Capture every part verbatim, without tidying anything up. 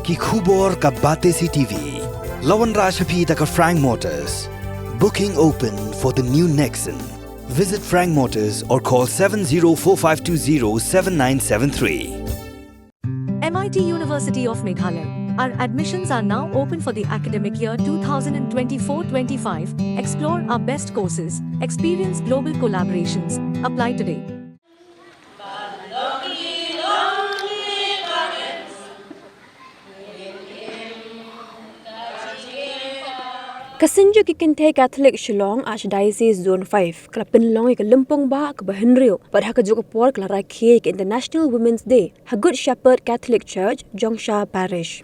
Ki khubor ka Batesi T V. La wanrah sha phi da ka Frank Motors. Booking open for the new Nexon. Visit Frank Motors or call seven zero four five two zero seven nine seven three. M I T University of Meghalaya. Our admissions are now open for the academic year two thousand twenty-four twenty-five. Explore our best courses, experience global collaborations. Apply today. Ka Synjuk ki Kynthei Katholik Shillong Archdiocese Zone five ka la pynlong ïa ka lympung bah kaba hynriew bad ha kajuh ka por ka la rakhe ïa ka International Women's Day ha Good Shepherd Catholic Church, Jongsha Parish.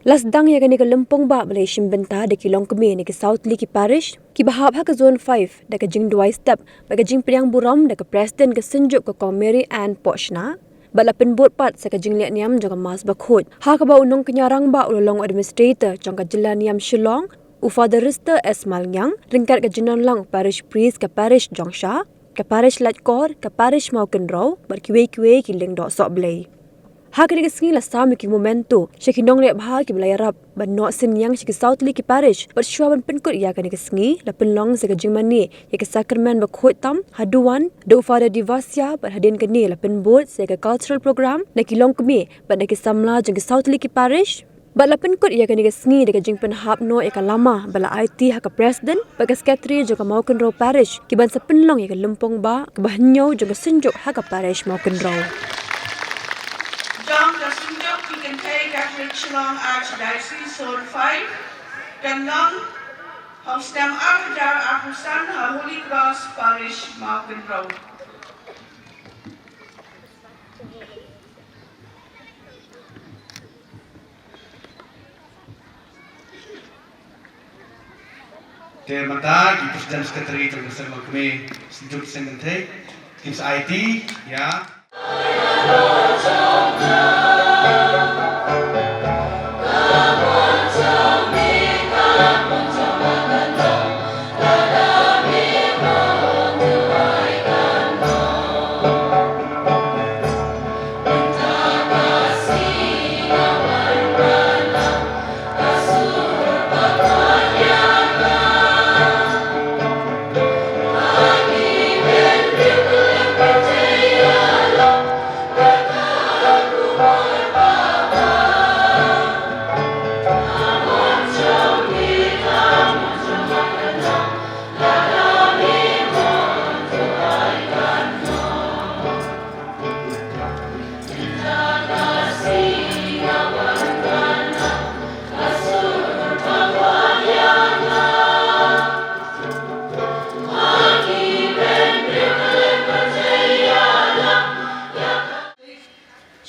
La sdang ïa kane ka lympung bah ba la ïashim bynta da ki longkmie na ki saw tylli ki parish kiba hap ha ka Zone five da ka jingduwai step bad ka jingpdiang burom da ka President ka Synjuk ka Kong Mary Ann Pohshna. Bad la pynbud pat sa ka jingleh niam jong ka Mass Bakhuid ha kaba u nongkñia rangbah u la long u Administrator jong ka Jylla Niam Shillong, u Father Rister S Malngiang, ryngkat ka jingdon lang u Parish Priest ka Parish Jongsha, ka Parish Laitkor, ka Parish Mawkynrew bad kiwei kiwei ki lyngdoh sohblei. Ha kane ka sngi la sam ïa ki memento sha ki nongleh bha kiba la ïarap ban noh synñiang sha ki saw tylli ki parish bad shuwa ban pynkut ïa kane ka sngi la pynlong sa ka jingmane ïa ka Sakramen Bakhuid tam ha Duwan da u Father Divasia bad hadien kane la pynbud sa ïa ka cultural program na ki longkmie bad na ki samla jong ki saw tylli ki parish. Bad la pynkut ïa kane ka sngi da ka jingpynhap noh ïa ka lama ba la aiti ha ka President bad ka Secretary jong ka Mawkynrew Parish ki ban sa pynlong ïa ka lympung bah kaba hynñiew jong ka Synjuk ha ka Parish Mawkynrew. Jong ka Synjuk ki Kynthei Katholik Shillong Archdiocese Zone five kan long ha u snem ar hajar arphew san ha Holy Cross Parish Mawkynrew. Te mynta ki President Secretary jong ka Seng Longkmie Synjuk Seng Kynthei kin sa aiti ïa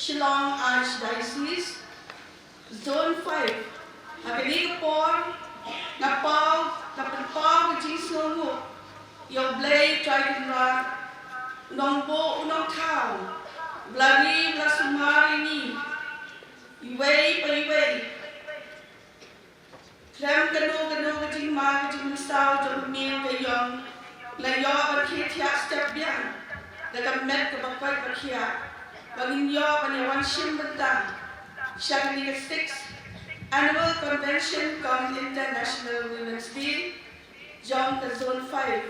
Shillong Archdiocese, Zone five. Ha kane ka por, nga paw, nga pynpaw ka jingsngewnguh ïa U Blei Trai Kynrad, u nongbuh u nongthaw, ba la ri ba la sumar ïa ngi iwei pa iwei. Khlem kano kano ka jingma ka jingmynsaw jong ka miet ka ïong, la ïoh ban khie thiah step biang da ka met kaba koit ba khiah, ba ngin ïoh ban ïa wan shim bynta sha kane ka sixth Annual Convention kum International Women's Day jong ka Zone five.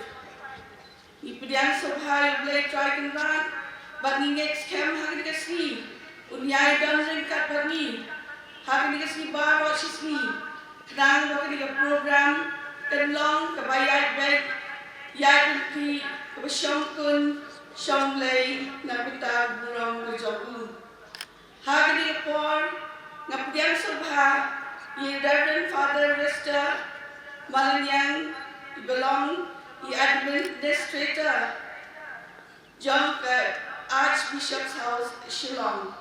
Ngi pdiang sngewbha ïa U Blei Trai Kynrad bad ngi ngeit skhem ha kane ka sngi un ïai don ryngkat bad ngi ha kane ka sngi baroh shi sngi, khnang ba kane ka program kan long kaba ïaid beit, ïaid ryntih, kaba shongkun shong Blei na ka bynta ka burom ka jong u. Ha kane ka por nga pdiang sngewbha ïa i Reverend Father Rister Malngiang, iba long i Administrator jong ka Archbishop's House Shillong.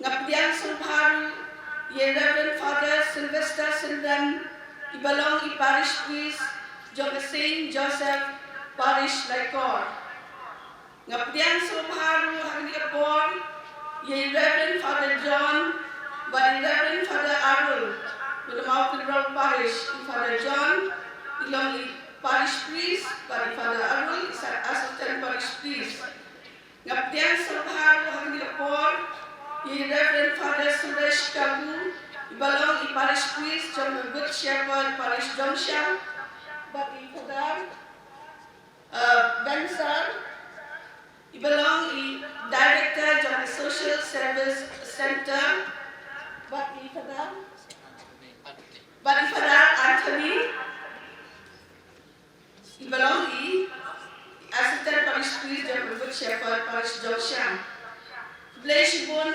Nga pdiang sngewbha ruh ïa i Reverend Father Sylvester Syndon, iba long i Parish Priest jong ka Saint Joseph Parish Laitkor. Nga pdiang sngewbha ruh ha kane ka por ïa i Reverend Father John bad i Reverend Father Arul, ba na Mawkynrew Parish, i Father John i long i Parish Priest bad i Father Arul i sa-, Assistant Parish Priest. Nga pdiang sngewbha ruh ha kane ka por ïa i Reverend Father Father Suresh Kaku, iba long i Parish Priest jong ka Good Shepherd Parish Jongshang, bad i Father, uh, Bensar, iba long i Director jong ka Social Service Center, bad i Father, bad i Father Anthony, iba long i Assistant Parish Priest jong ka Good Shepherd Parish Jongshang. Khublei shibun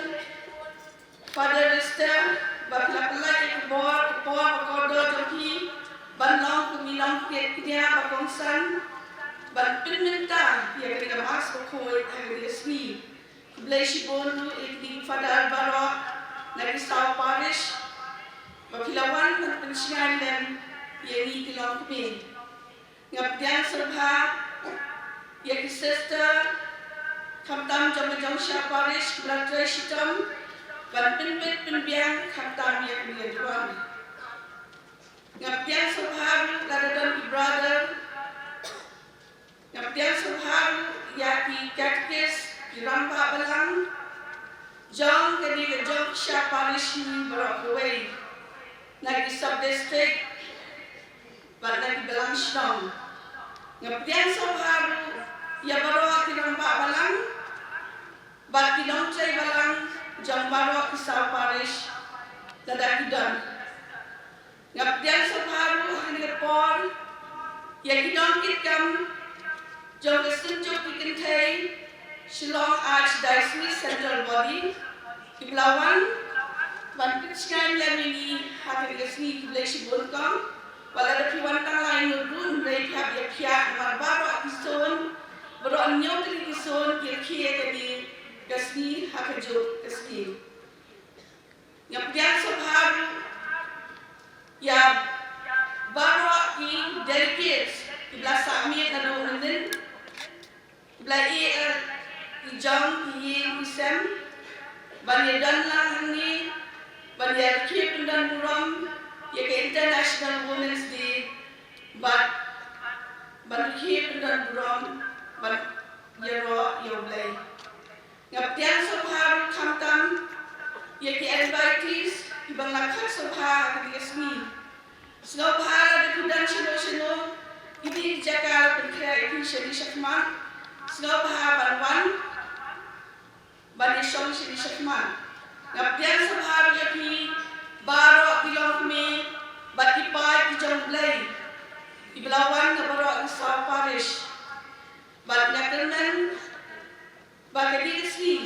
Father Rister, ba phi la pynlait ïa ka bor, ka por, ka kordor jong phi ban long kum i nongkit kñia ba kongsan ban pynmynta ïa kane ka Mass bakhuid ha kane ka sngi. Khublei shibun ruh ïa ki Father baroh na ki saw parish ba phi la wan ban pynshngaiñ lem ïa ngi ki longkmie. Nga pdiang sngewbha ïa ki sister khamtam jong ka Jongshang Parish ba la trei shitom ban pynbit pynbiang khamtam ïa kane ka duwan. Nga pdiang sngewbha ruh lada don ki brother. Nga pdiang sngewbha ruh ïa ki katekis, ki rangbah balang jong kane ka Jongshang Parish hi baroh kawei, na ki sub district bad na ki balang shnong. Nga pdiang sngewbha ruh ïa baroh ki rangbah balang bad ki nongtrei balang jong baroh ki saw parish lada ki don. Nga pdiang sngewbha ruh ha kane ka por ïa ki nongkitkam jong ka Synjuk ki Kynthei Shillong Archdiocese Central Body, kiba la wan ban pynshngaiñ ïa ngi ha kane ka sngi. Khublei shibun kong. Wat lada phi wan tang lai ngut ruh, hynrei phi hap ïa phi ïa namar baroh ki soñ, baroh hynñiew tylli ki soñ ki rkhie ïa kane ka sngi ha kajuh ka sngi. Nga pdiang sngewbha ruh ïa baroh ki delegates kiba la sah miet naduh mynnin, kiba la ïeh ïa ki jong ki ïing ki sem ban ïadon lang hangne ban ïa rkhie pyndon burom ïa ka International Women's Day bad ban rkhie pyndon burom ban ïaroh ïa U Blei. Nga pdiang sngewbha ruh khamtam ïa ki invitees kiba nga la khot sngewbha ha kane ka sngi. Sngewbha lada phi don shano shano, kine ki jaka la pynkhreh ïa phi shane shakhmat. Sngewbha ban wan ban ïashong shane shakhmat. Nga pdiang sngewbha ruh ïa phi baroh ki longkmie bad ki paid ki jong U Blei kiba la wan na baroh ki saw parish. Bad nga kyrmen ba kane ka sngi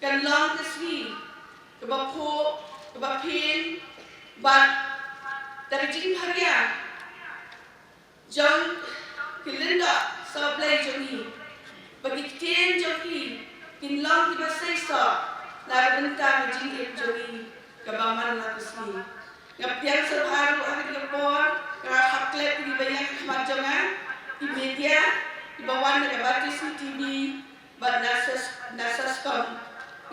kan long ka sngi kaba phuh, kaba phin bad da ka jingpharia jong ki lyngdoh saw Blei jong ngi, ba ki ktien jong ki kin long kiba seisoh na ka bynta ka jingim jong ngi kaba man la ka sngi. Nga pdiang sngewbha ruh ha kane ka por, nga hap klet ïa kiba ïeng ha khmat jong nga, ki media, kiba wan na ka Baptist T V bad na Sas-, na Sascom.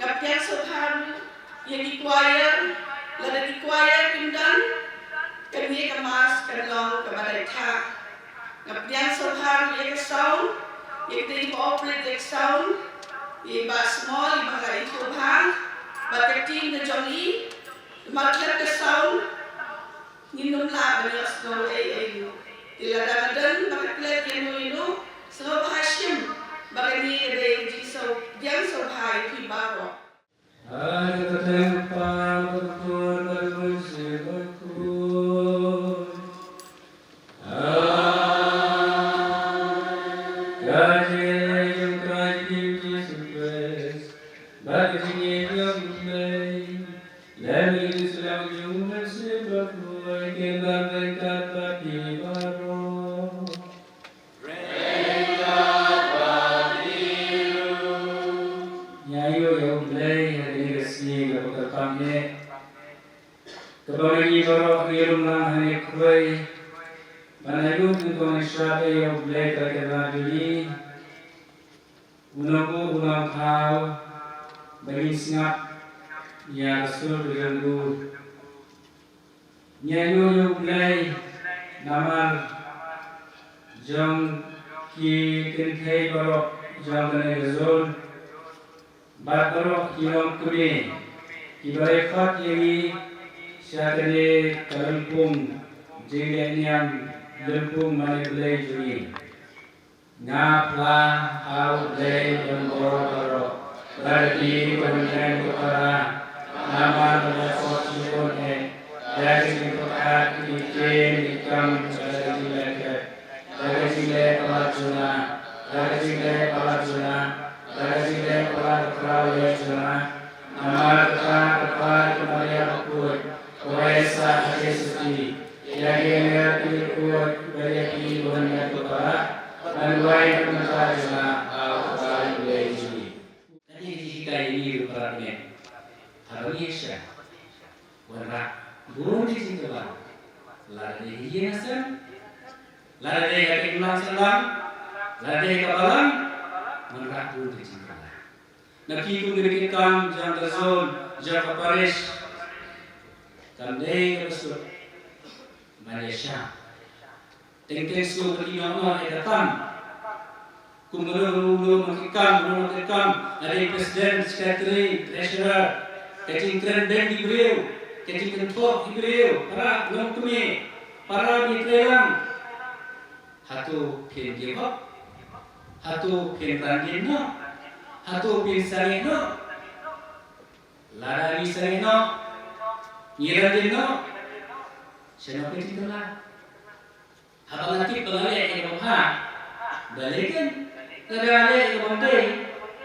Nga pdiang sngewbha ruh ïa ki choir, lada ki choir kim don, kane ka mass kan long kaba dei thah. Nga pdiang sngewbha ruh ïa ka sound, ïa kito kiba operate ïa ka sound, ïa i Bah Small, i ba nga la ïathuh bha bad ka team ka jong i. Namar khlem ka sound ngin ym lah ban ïohsngew ei ei ruh. Te lada nga don ba nga klet ïano ïano, sngewbha shim ba kane ka dei ka jingsngew, pdiang sngewbha ïa phi baroh. Ha ka kyrteng u Kpa bad u Khun bad u Mynsiem Bakhuid. Amen. Ka jingïaid jong u Trai jong ngi u Jisu Khrist bad ka jingïeit jong U Blei lem ïa ka jingïaid jong u Mynsiem Bakhuid, kin don ryngkat bad phi baroh. Ngi ïa ïoh ïa U Blei ha kane ka sngi kaba kyrpang eh, kaba ma ngi baroh ngi rung lang hangne khublei ban ïa u nyngkong nyngshap ïa U Blei Trai kynrad jong ngi. U nongbuh u nongkhaw ba ngin sngap ïa ka sur ka jong u. Ngi ïa ïoh ïa U Blei namar jong ki kynthei baroh jong kane ka zone bad baroh ki longkmie Ki ba ïakhot ïa ngi sha kane ka lympung jingleh niam, lympung mane Blei jong ngi. Nga phla ha U Blei uban bor baroh, bad ha phi ko hynmen ko para, namar ba nga la sot shibun eh da ka jingpyrkhat, ki ktien, ki kam, bad da ka jingleh khet, da ka jingleh palat jong nga, da ka jingleh palat jong nga, da ka jingleh palat khraw ïa jong nga. Namar kata ka Kpa jong ka Maria Bakhuid, kawei sa ha ka suti ïa ki angel, ki dukut, bad ïa phi ko hynmen ko para, ban duwai na ka bynta jong nga ha U Blei jong ngi. Kane ka jinghikai ïa ngi ruh para bangeit, haba ngi ïaishah, wanrah bun ki jingkylla, lada dei ha ïing ha sem, lada dei ha ka imlang sahlang, lada dei ha ka balang, wanrah bun ki jingkylla. Na phi kum ki nongtrei kam jong ka zone, jong ka parish, kam dei kaba suk ban ïaishah teng teng shuh ba ki ïoh noh ïa ka tam. Kum kano kano kano ki kam, kano kano ki kam, lada dei president, secretary, treasurer, ka jingkren beiñ ki briew, ka jingkynthoh ki briew, para longkmie, para ba ïatrei lang. Hato phin give up? Hato phin ran dien noh? Hato phin sangeh noh? Lada ngi sangeh noh, ngi ran dien noh, shano phi tip? Haba nga tip ba nga leh ïa kaba bha, balei keiñ? Lada nga leh ïa kaba ym dei,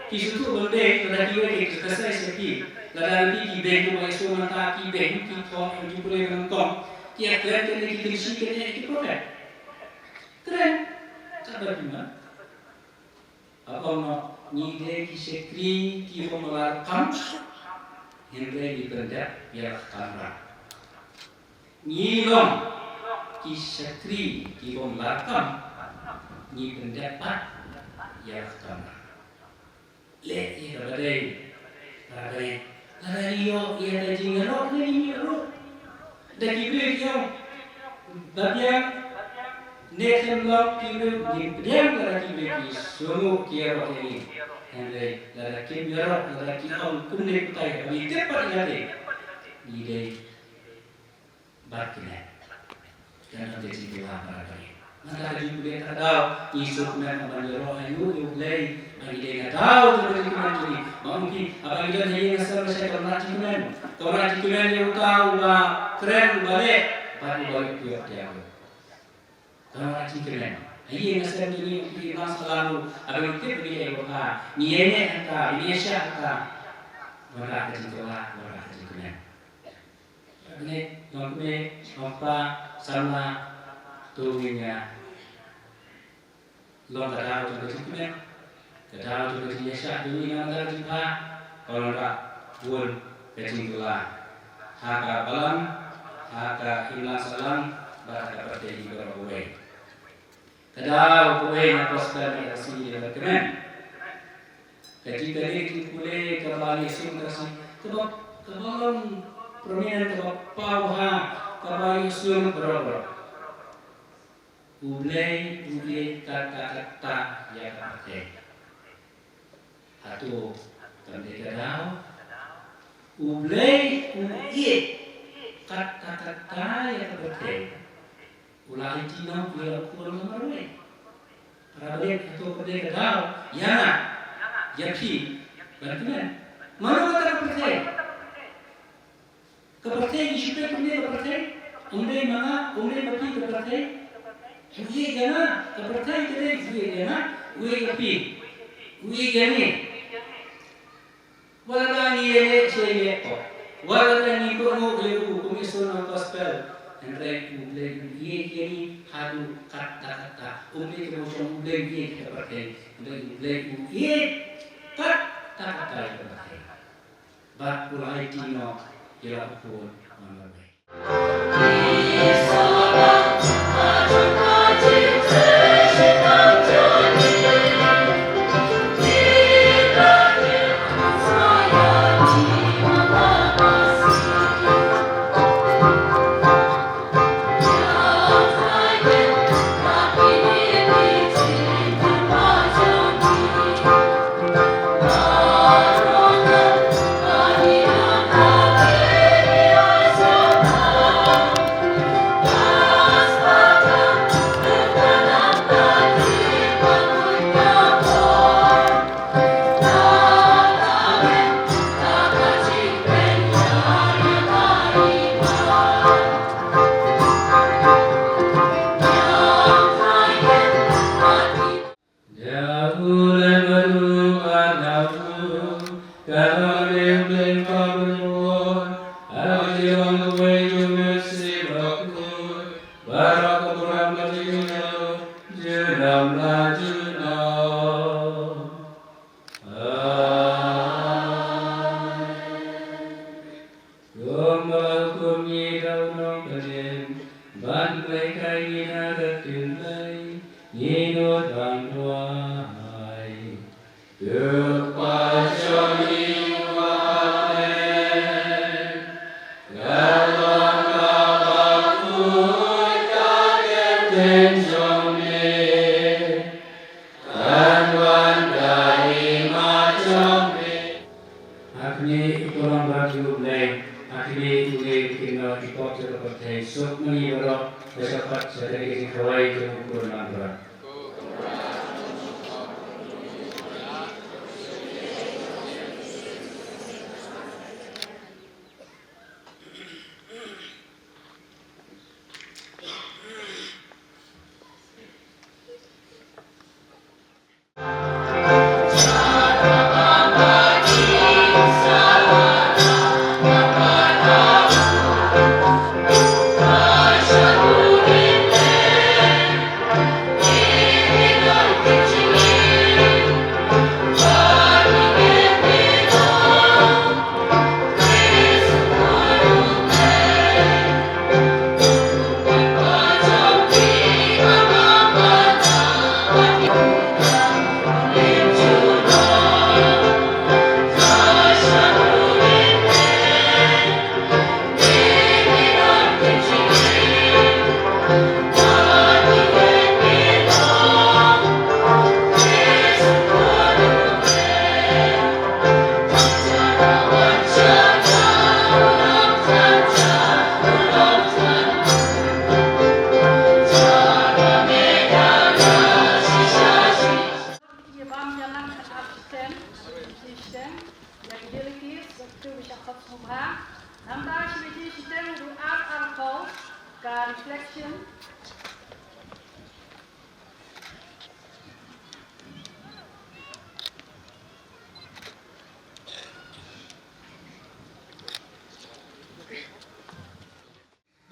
phi sngewthuh ba ym dei, lada kiwei ki kren shisha sha phi, lada phi ki beiñ, ki ïasngewthuh mynta ki beiñ, ki thoh, ki pule nyngkong, ki ïakren kane, ki kynshi kane, ki prophet. Kren, katba phi mon. Haba ong noh, ngi dei ki shakri ki bym lah kam, hynrei ngi pyndep ïa la ka kamram. Ngi long ki shakri ki bym lah kam, ngi pyndep pat ïa la ka kamram. Leh ïa kaba dei, para bangeit. Lada ngi ïoh ïa ka jingïaroh, ngi ïoh ruh. Da ki briew ki ong, ba biang ne khlem long, ki briew ngin pdiang, lada ki briew ki sngewthuh, ki ïaroh ïa ngi. Hynrei lada kim ïaroh, lada ki ong kumne kumtai, ba ngi tip pat ïa lade, ngi dei bad kmen. Kan don ka jingkylli, para bangeit. Mynta ka jingkylli, ka daw ngi sngewkmen ban ïaroh ïa U, ïa U Blei, ba ngi dei na daw jong ka jingkmen jong ngi. Ba ngi, haba ngi don ha ïing ha sem, lashai, ka wanrah jingkmen. Ka wanrah jingkmen ïa uta uba kren, uba leh, bad uba ïoh pdiang ïa U. Ka wanrah jingkmen. Ha ïing ha sem jong ngi, ki imlang sahlang ruh, haba ngi tip ba ngi ïaineh ha ka, ngi ïaineh ha ka, ngi ïaishah ha ka, wanrah ka jingkylli, wanrah ka jingkmen. Ngi, nongkmie, nongkpa, samla, to ngin ïa long ka daw jong ka jingkmen, ka daw jong ka jingïaishah jong ngi, namar ka jingbha ka long ka bun ka jingkylla ha ka balang, ha ka imlang sahlang, bad ha ka pyrthei baroh kawei. Ka daw kawei na gospel ka sngi ïa ka kmen. Ka jingkylli, ka jingpule kaba ngi ïaseng ka sngi, kaba, kaba long prominent, kaba paw ha, kaba ïaseng baroh baroh. U Blei u ïeit katta katta ïa ka pyrthei. Hato kam dei ka daw? U Blei u ïeit katta katta ïa ka pyrthei. U la aiti noh ïa u Khun uba marwei. Para bangeit, hato kam dei ka daw ïa nga, ïa phi, ban kmen? Mano kata ka pyrthei? Ka pyrthei, ngi shu peit kumne ka pyrthei? Ym dei ma nga, ym dei ma phi ka pyrthei? U ïeit ïa nga, ka pyrthei ka dei, u ïeit ïa nga, u ïeit ïa phi, u ïeit ïa ngi. Wat la ngi ïaleh sha ïaleh ko, wat la ngi kohnguh ïa u, kum i sngewthuh gospel, hynrei U Blei u ïeit ïa ngi haduh katta katta. Ym dei ka bor jong U Blei u ïeit ka pyrthei, hynrei U Blei u ïeit katta katta ïa ka pyrthei. Bad u la aiti noh ïa la u Khun uba marwei. Lord, ha ka jinglong kawei jong u Mynsiem Bakhuid, baroh ka burom ka jingïaroh, junom la junom. Amen. Kumba hukum ngi da u nongpynim, ban pynlehkai ngi na ka kynthei, ngi nud ban duwai. Ko Kpa jong ngi uba ha bneng, ka long kaba khuid ka ktien jong me, kan wan ka hima jong me. Ha kine ki pulong ba ki u Blei, ha kine ki u Blei ki kynnoh ki pop jong ka pyrthei, suk ma ngi baroh, da shakhmat sha ka jingkhawai jong u Khun Langbrot. Ïa bam ïa lang ka ar shitem, shitem, ïa ki delegates, ïa ki tu ba shah khot sngewbha. Nangta shi biji shitem u ar ar phew ka reflection.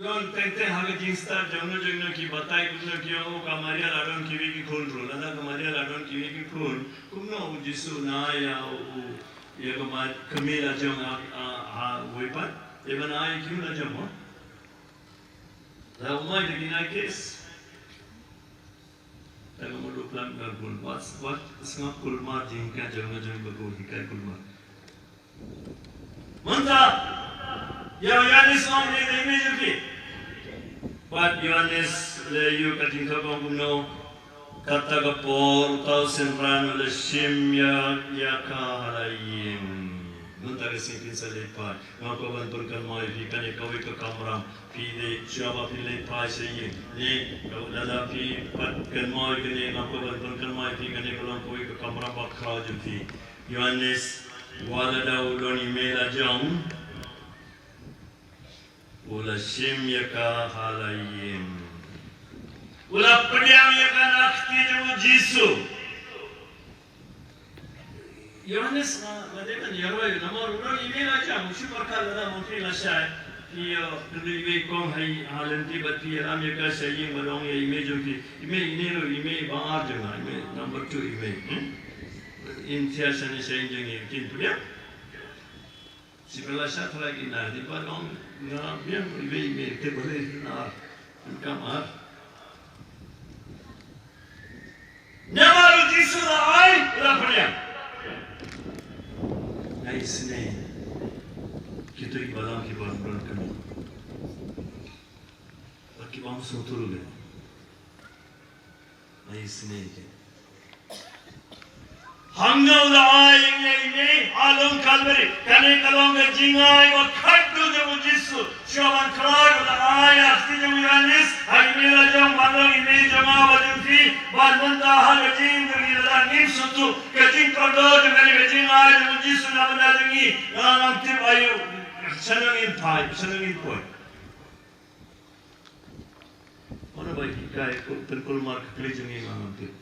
Don teng teng ha ka jingstad jongno jongno ki batai kumno ki ong, "O ka Maria la don kiwei ki khun ruh." Lada ka Maria la don kiwei ki khun, kumno u Jisu un ai ïa u, ïa ka ma-, ka kmie la jong ha, ha, ha uwei pat? Te ban ai ïa ki khun la jong mo. La u mai da ki nai kes. Te ka mut u plan ka bun. Wat, wat sngap kulmar jinghikai jong nga jong ba ko hikai kulmar. Mynta ïa u Ïoannis u ong ïa i mei jong phi. Bad Ïoannis u la ïoh ka jingkyrkhu kumno. Kata ka por uta u synran u la shim ïa, ïa ka ha la ïing. Mynta ka sngi phin sa leit phai. Nga kwah ban pynkynmaw ïa phi kane kawei ka kamram. Phi dei shuwa ba phi leit phai sha ïing. Ne, lada phi pat kynmaw ïa kane, nga kwah ban pynkynmaw ïa phi, kane ka long kawei ka kamram ba khraw jong phi. Ïoannis, wat lada u don i mei la jong, u la shim ïa ka ha la ïing. U la pdiang ïa ka na kti jong u Jisu. Ïoannis, nga, nga dei ban ïarwai namar u don i mei la jong, u shu pyrkhat lada ma phi lashai. Phi, uh, pynlut iwei i kong ha i, ha lynti bad phi ïalam ïa ka sha ïing bad ong ïa i mei jong phi. I mei, ine ruh i mei ba ar jong nga, i mei number two i mei. Hmm? In thiah shane sha ïing jong ngi, kin pdiang. Shu pynlashai tharai ki na, dei ban ong nga biang iwei i mei, te balei na ar. Kam ar. Namar u Jisu la ai, la pdiang. Nga isynei kito ki balang ki bym don kmie bad ki bym sngewthuh ruh. Nga isynei ki. Hangne u la ai ïa ngi ine ha long Kalbari. Kane ka long ka jingai ba khatduh jong u Jisu. Shuwa ban khlad u la ai ha kti jong u Ïoannis ha i mei la jong ban long i mei jong nga bad jong phi. Bad mynta ha ka jingim ka ngi la dang ngim sngewthuh ka jingkordor jong kane ka jingai jong u Jisu na bynta jong ngi. Nga ngam tip aïu. Shano ngin phai, shano ngin poi. Mano ba hikai, pynkulmar ka kli jong ngi, nga ngam tip.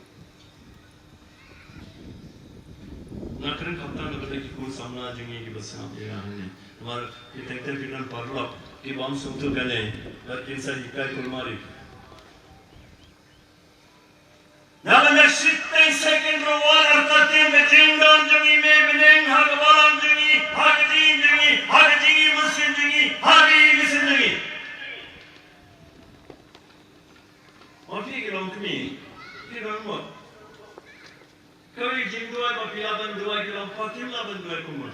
Nga kren khamtam na ka bynta ki khun samla jong ngi kiba sngap ïa nga hangne. Namar ki teng teng ki nang paralok ki bym sngewthuh kane, bad kin sa hikai kulmar ïa ki. Namar na shiteng second ruh wan artatien ka jingdon jong ngi, me bneng, ha ka balang jong ngi, ha ka jingim jong ngi, ha ka jingim mynsiem jong ngi, ha ka ïing ka sem jong ngi. Ma phi ki longkmie, phi don mut kawei ka jingduwai ba phi lah ban duwai, ki longpa kim lah ban duwai kumno.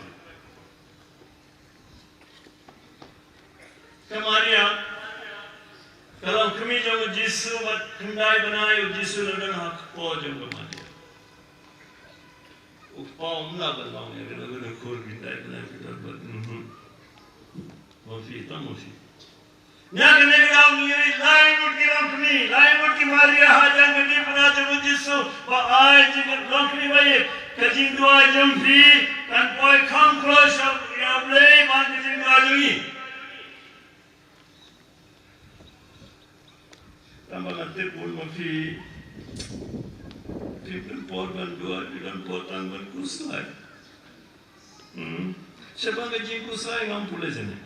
Ka Maria, ka longkmie jong u Jisu, bad khyndai bnai u Jisu la don ha kpoh jong ka Maria. U kpa um lah ban long ïa kane, kane khun khyndai bnai ki don bad, mhm. Ma phi, tang ma phi. Ïa kane ka daw ngi ïohi lai ngut ki longkmie, lai ngut ki Maria hajan ka diengphna jong u Jisu, ba ai jong ka longkmie ba ïeit, ka jingduwai jong phi kan poi kham kloi sha U Blei man ka jingduwai jong ngi. Tang ba nga tip bun ma phi, phi pynpor ban duwai, phi pynpor tang ban khuslai. Hmm. Shaphang ka jingkhuslai ngam pule jane.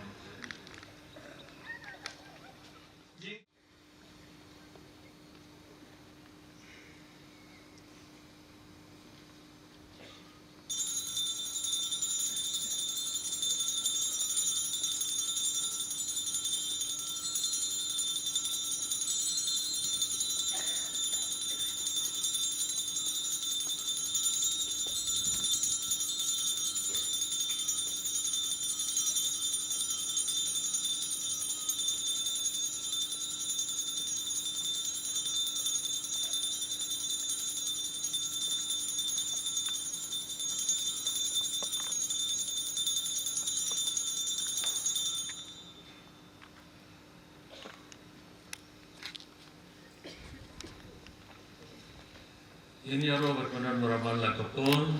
Ngin ïaroh bad kynran marwei man la ka pun.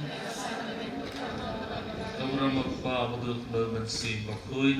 Ka burom u Kpa, u Khun bad u Mynsiem Bakhuid.